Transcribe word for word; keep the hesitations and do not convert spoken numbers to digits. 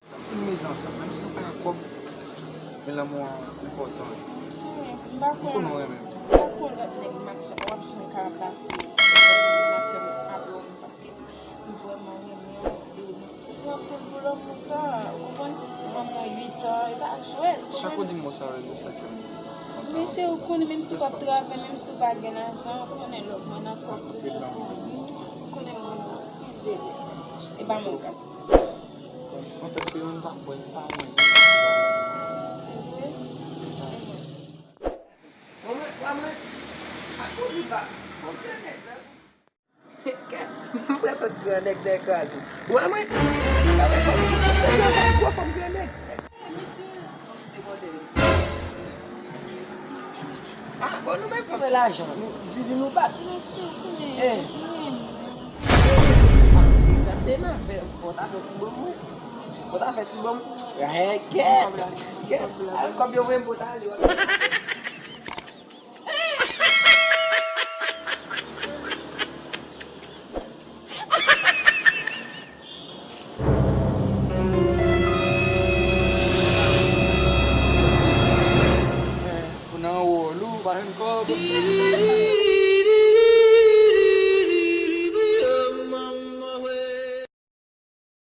Ansanm, pou n mize ansanm, menm si nou pa gen kòb, men lanmou an enpòtan. M pa kwè, m pa kwè lòt nèg m ap jan-, w ap janm ka ranplase lòt moun nan kè m apre w, paske m vrèman renmen w, e m soufri anpil pou lanmou sa, ou konprann? Ou ban mwen uit an, e pa jwèt, ou konprann? Chak ou di m mo sa yo, yo fè kè m kontan. Men cheri, ou konnen, menm si w p ap travay, menm si w pa gen lajan, ou konnen love mwen nan kòk toujou pou ou. Ou konnen m renmen w anpil, bebe. E pa mwen k ap di sa. Anfèt, se yon pa kwè, pa mwen. Mwen, mwen, mwen, a koz li pa, mwen, mwen, mwen, Kèt, m pran sant gran nèg dèyè kraze. Ou wè mwen? Ou wè mwen, fòm, fòm, fòm, gwo fòm gran nèg. Ah, bon, nou menm fè lajan, nou, zizi nou bat. Eh. Ah, egzakteman, fè, fò ta fè ti bonm, wi. Fò ta fè ti bonm. Eh, kèt, kèt. Al kòb yo voye m pou ta ale, w ap Ou nan wòl ou, ou pa jwenn kòb.